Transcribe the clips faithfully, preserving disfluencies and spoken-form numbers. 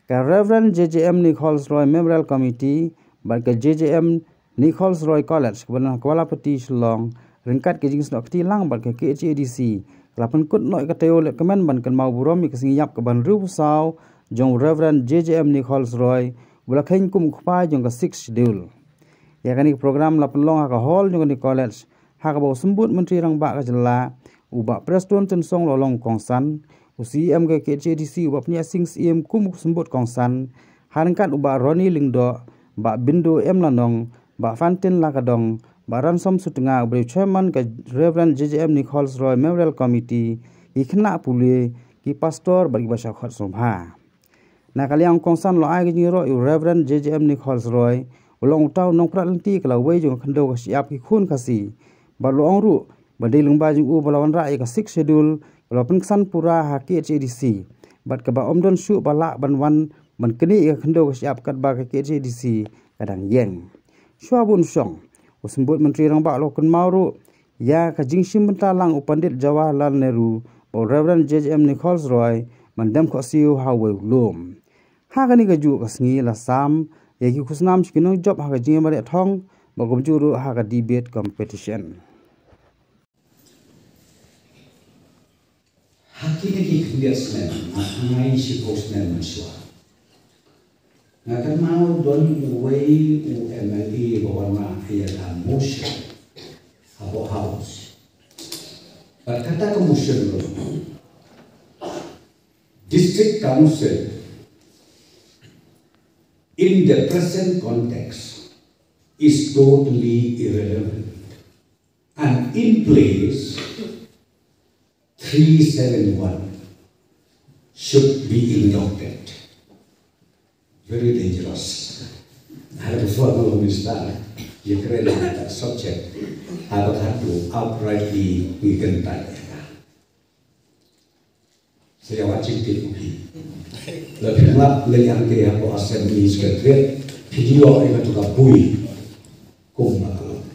Ka Reverend J J M Nichols Roy Memorial Committee bad ka J J M Nichols Roy College kaba na Kwalapati, Shillong, ryngkat ka jingsnoh kti lang bad ka K H A D C, ka la pynkut noh ïa ka taïew lehkmen ban kynmaw burom ïa ka sngi ïap kaba hynriewphew saw jong u Reverend J J M Nichols Roy, uba la kheiñ kum u kpa jong ka Sixth Schedule. Ïa kane ka program la pynlong ha ka hall jong kane ka college, ha kaba u Symbud Myntri Rangbah ka jylla, u Bah Prestone Tynsong, la long kongsan, u C E M ka K H A D C, u Bah Pynïaid Sing Syiem, kum u Symbud kongsan, ha ryngkat u Bah Ronnie Lyngdoh, Bah Bindo M Lanong, Bah Fantin Lakadong, Bah Ransom Sutnga, uba dei u chairman ka Reverend J J M Nichols Roy Memorial Committee, ki khynnah pule, ki pastor bad kiba shah khot sngewbha. Na ka liang kongsan la ai ka jingïaroh ïa u Reverend J J M Nichols Roy, u long uta u nongprat lynti ka lawei jong ka khyndew ka shyiap ki khun Khasi. Bad la ong ruh ba dei lyngba jong u ba la wanrah ïa ka Sixth Schedule, ba la pynksan pura ha K H A D C, bad kaba ym don shuh ba lah ban wan ban knieh ïa ka khyndew ka shyiap katba ka K H A D C ka dang ïeng. Shuwa ban shong, u Symbud Myntri Rangbah u la kynmaw ruh ïa ka jingshim bynta lang u Pandit Jawaharlal Nehru bad u Reverend J J M Nichols Roy ban dem khohsiew ha uwei u lum. Ha kane kajuh ka sngi la sam ïa ki khusnam sha ki nongjop ha ka jingïamareh thong bad kumjuh ruh ha ka debate competition. Ha kine ki khyndiat snem, nga tngai shiphew snem mynshuwa, nga kynmaw don uwei u M L A ba wanrah ïa ka motion hapoh House. Bad kata ka motion ruh, District Council in the present context is totally irrelevant. And in place, three seven one should be inducted. Very dangerous. Haba ka former minister ïakren ïa kata ka subject, haba ka tu uprightly ngi kyntait ïa ka. Sa ïa wat jingtip u phi. La phi ngat leit hangtei hapoh Assembly Secretariat, phi ju ïoh ïa katu ka bui kum ba ka long.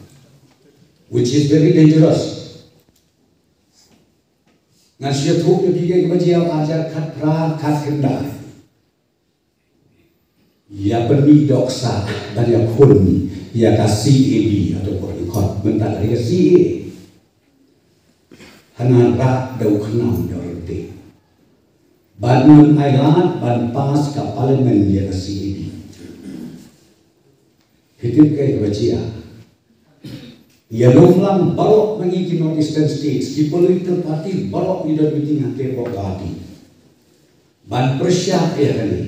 Which is very dangerous. Ngan shu ïathuh ïa phi kaei kaba jia ha ar hajar khatphra khatkhyndai. Ïa pynmih dohkha ban ïakhun ïa ka C A B, hato ko i khot mynta ka dei ka C A A. Hana rah da u khnam Dorothy. Bad ngim ailad ban pass ka Parliament ïa ka C A B. Phi tip kaei kaba jia? Ïa lum lang baroh na ngi ki North Eastern States, ki political party baroh ngi don meeting hangtei hapoh Guwahati ban pyrshah ïa kane.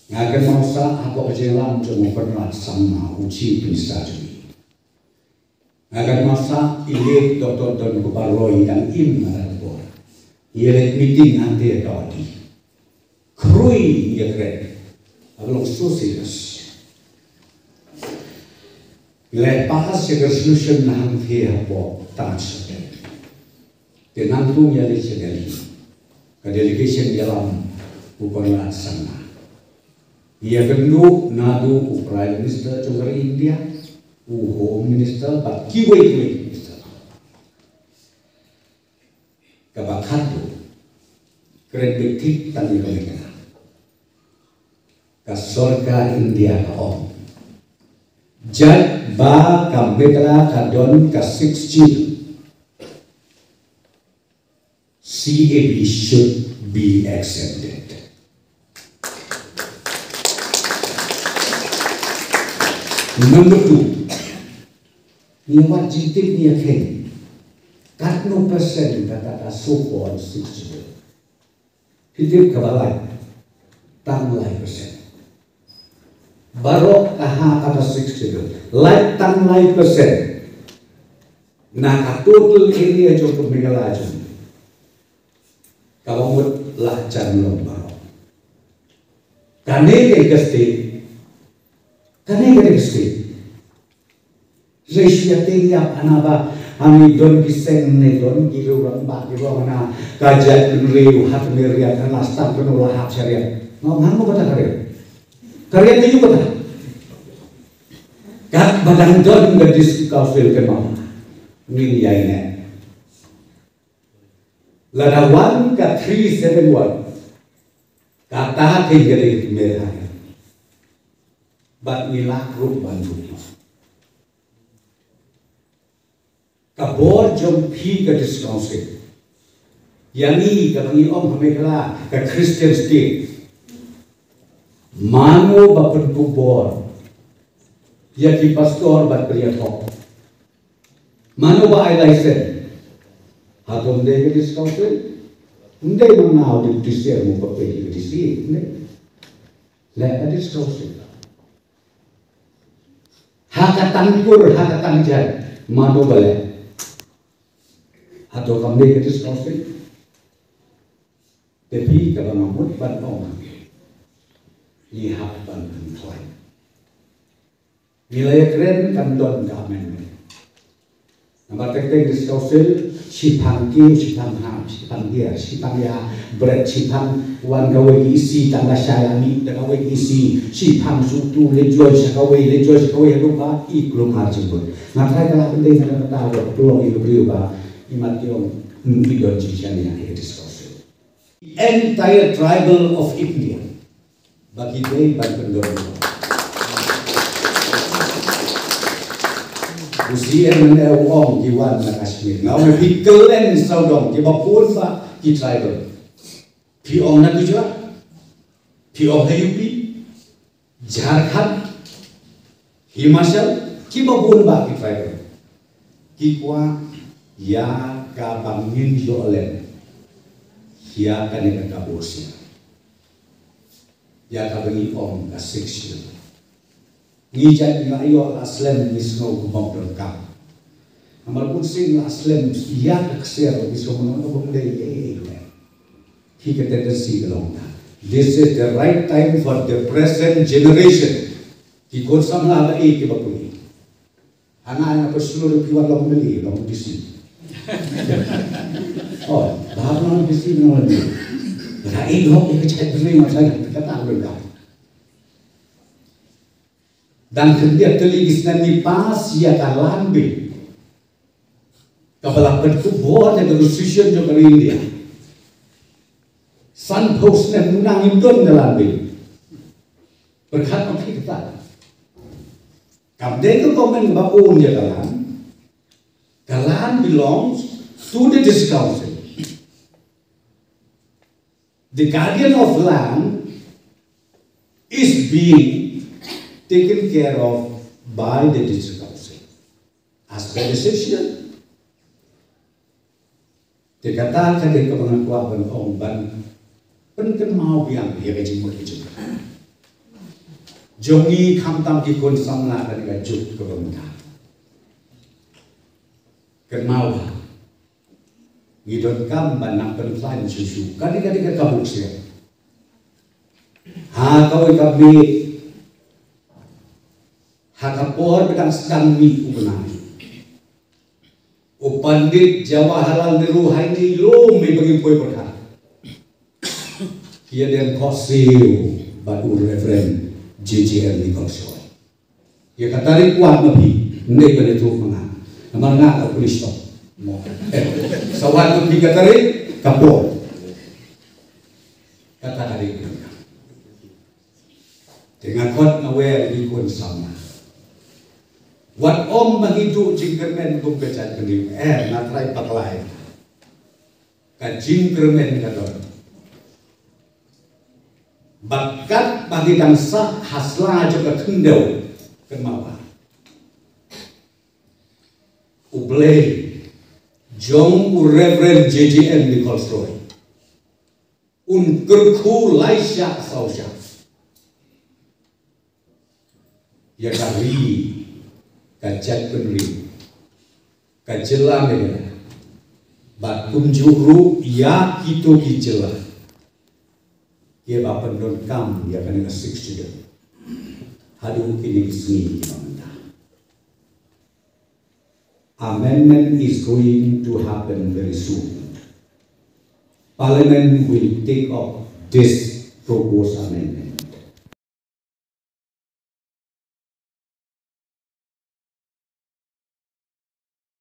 Nga kynmaw sah hapoh ka jingïalam jong u Conrad Sangma, u Chief Minister jong ngi. Nga kynmaw sah i late Doctor Don Kumar Roy, i dang im ha kata ka por. Ïa leit meeting hangtei ha Guwahati. Khrui ïa kren. Haba long so serious. Ngi la pass ïa ka resolution na hangtei hapoh Taj Hotel. Te nangta ngi ïaleit sha Delhi. Ka delegation ïalam u Conrad Sangma. Ïakynduh naduh u Prime Minister jong ka ri India, u Home Minister bad kiwei kiwei ki minister. Kaba khatduh, kren beit thik tang ïa ka Meghalaya. Ka sorkar India ka ong, jait ba ka Meghalaya ka don ka Sixth Schedule, C A B should be exempted. Number two, ngi wad jingtip, ngi ïa kheiñ katno percent kata ka so-called Sixth Schedule. Phi tip kaba lai? Tang lai percent. Baroh ka ha kata Sixth Schedule, lai tang lai percent na ka total area jong ka Meghalaya jong ngi, kaba mut la jan long baroh. Kane ka dei ka state, kane ka dei ka state. Hynrei shu ïa tieng ïap hana ba hangne don ki seng ne don ki riew rangbah kiba ong hana ka jaitbynriew ha tmier riat, hana sdang kano la hap sha riat. Nga ong, hangno kata ka riat? Ka riat aïu kata? Katba dang don ka District Council kynmaw, ngin ïai neh. Lada wan ka three seven one, Kata ka ïa ka dei ka mer ha ïa. Bad ngi lah ruh ban ruh. Ka bor jong phi ka District Council. Ïa ngi kaba ngi ong ha Meghalaya ka Christian State. Mano ba pynkup bor ïa ki pastor bad pynïathok? Mano ba ai license? Hato ym dei ka District Council? Ym dei mano u Deputy C M u ba pei ka D C, ym dei. Leh ka District Council. Ha ka tang kur, ha ka tang jan, mano ba leh? Hato kam dei ka District Council? Te phi kaba nga mut ban ong, ngi hap ban pynkhlaiñ. Ngi la ïakren kan don ka amendment. Namar teng teng District Council, shiphang kiew, shiphang ham, shiphang beer, shiphang ïa bret, shiphang wan kawei ka E C tang lashai la mih da kawei ka E C, shiphang shu tu leit joi sha kawei, leit joi sha kawei haduh ba i kulmar jingmut. Nga tharai ka la pyndei na ka bynta ba ka long ïa ka briew ba i mat i ong, ym i don jingshaniah ïa ka District Council. Entire tribal of India. Ba ki dei ban pyndon. U C M ne u ong ki wan na Kashmir. Nga ong phi kyllen sawdong kiba bun ba ki tribal. Phi ong na Gujarat. Phi ong na U P. Jharkhand. Himachal. Kiba bun ba ki tribal. Ki kwah ïa kaba ngin ïoh lem. Ïa kane ka kabu sia. Ïa kaba ngi ong ka Sixth Schedule. Ngi jait ngi la ïoh la slem ngi sngew kumba ym donkam. Namar bun sien la slem ïa ka ksiar ngi sngew kumba ym dei ei ei ei. Hi ka tendency ka long ta. This is the right time for the present generation. Ki khun samla ba ei kiba pule. Hana nga pyrshah ruh phi wan long M L A, long D C. Oh, ba long D C, long M L A. Ba da i dok i ka chait bri ma chait ka ta lo da. Dang khyndiat tylli ki snem ngi pass ïa ka Land Bill. Kaba la pynkup bor ïa ka Constitution jong ka ri India. Sanphew snem ngi nang im don ka Land Bill. Pyrkhat ma phi kata. Kam dei ka government ba own ïa ka land. Ka land belongs to the District Council. The guardian of land is being taken care of by the District Council. As per the decision. Te kata ka dei kaba nga kwah ban ong ban pynkynmaw biang ïa ka jingmut ka jingpyrkhat jong ngi khamtam ki khun samla kane ka juk kaba mynta. Kynmaw ba ngi donkam ban nang pynkhlaiñ shuh shuh. Kane ka dei ka kabu ksiar. Ha kawei ka miet ha ka por ba dang sdang mih u bnai. U Pandit Jawaharlal Nehru ha ine i lum ba ngi poi pyrkhat. Ki ïadem khohsiew bad u Reverend J J M Nichols Roy. Ïa ka tarik wad ma phi, ym dei ban ïathuh ma nga. Namar nga ka police to. Mo. Eh, sa wad ma phi ka tarik, ka por. Kata ka dei. Te nga khot nga wer ïa ki khun samla. Wat ym ba ngi duh jingkyrmen kum ka jaitbynriew, eh, nga trai bakla ïa ka jingkyrmen ka don. Bad katba ngi dang sah ha sla jong ka khyndew, kynmaw ba U Blei jong u Reverend J J M Nichols Roy un kyrkhu lai shah saw shah ïa ka ri, ka jaitbynriew, ka jylla Meghalaya, bad kumjuh ruh ïa kito ki jylla kiba pyndonkam ïa kane ka Sixth Schedule haduh kine ki sngi kiba mynta. Amendment is going to happen very soon. Parliament will take up this proposed amendment.